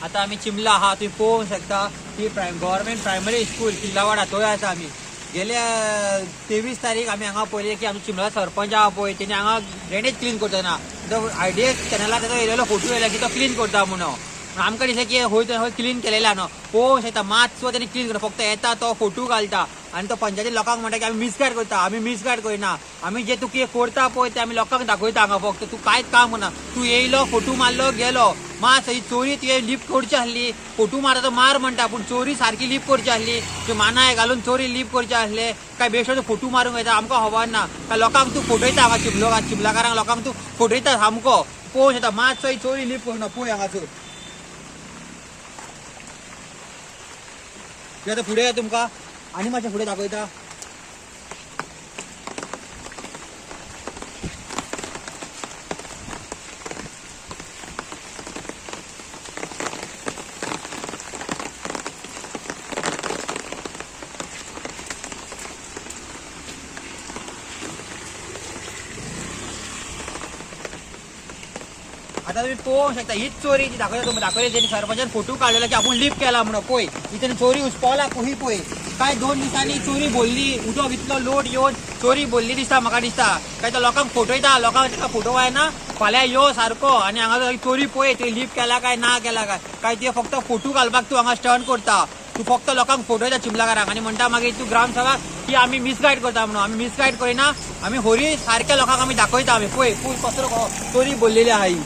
आता आमी चिमला आहा, तुमी पळोवंक शकता की गव्हर्मेंट प्रायमरी स्कूल किल्लावाडा थंय आसा आमी. गेल्या 23 तारीख आमी हांगा पळयलें की आमचो चिमला सरपंच आहा पळय, तेणी हांगा ड्रेनेज क्लीन करतना तो आयडीएस चॅनलार तेजो येयलेलो फोटो येयला की तो क्लीन करता म्हणून. आमकां दिसलें की हय हय क्लीन केलेलें न्हू, पळोवंक शकता मातसो तेणी क्लीन करता, फक्त येता तो फोटो घालता आनी तो पंचायती लोकांक म्हणटा की आमी मिसगायड करता. आमी मिसगायड करिना, आमी जे तूं कितें करता पळय तें आमी लोकांक दाखयता हांगा. फक्त तूं कांयच काम करना, तूं येयलो फोटो मारलो गेलो. मात ही चोरी तुवें लिप करची आसली, फोटो मारता तो मार म्हणटा, पूण चोरी सारकी लिप करची आसली, तूं मानाय घालून चोरी लिप करची आसले काय बेश्टो फोटो मारूंक येता आमकां खबर ना. काय लोकांक तूं फटयता हांगा चिमलो चिमलाकारांक लोकांक तूं फटयता सामको. पळोवंक शकता मातसो ही चोरी लिप करना पळय हांगासर. आतां फुडें तुमकां आनी मातशें फुडें दाखयता. आता तुम्ही पळोवंक शकता हीच चोरी जी दाखयता तुमकां दाखयली तेणी सरपंचान फोटो काडलेलो की आपूण लिप केला म्हणून. पळय ही चोरी उसपोला खंय पळय काय 2 दिसांनी चोरी भरली, उदक इतलो लोड येवन चोरी भरली दिसता म्हाका दिसता. काय तो लोकांक फटयता, लोकांक ताका फोटो येना फाल्यां यो सारको आनी हांगा चोरी पळय तुवें लिप केला काय ना केला काय, काय ते फक्त फोटो घालपाक तूं हांगा स्टंट करता. तूं फक्त लोकांक फटयता चिमलाकारांक आनी म्हणटा मागीर तूं ग्रामसभा की आमी मिसगायड करता म्हणून. आमी मिसगायड करिना, आमी होरी सारक्या लोकांक आमी दाखयता. आमी पळय फूल कसलो चोरी भरलेली आहा ही.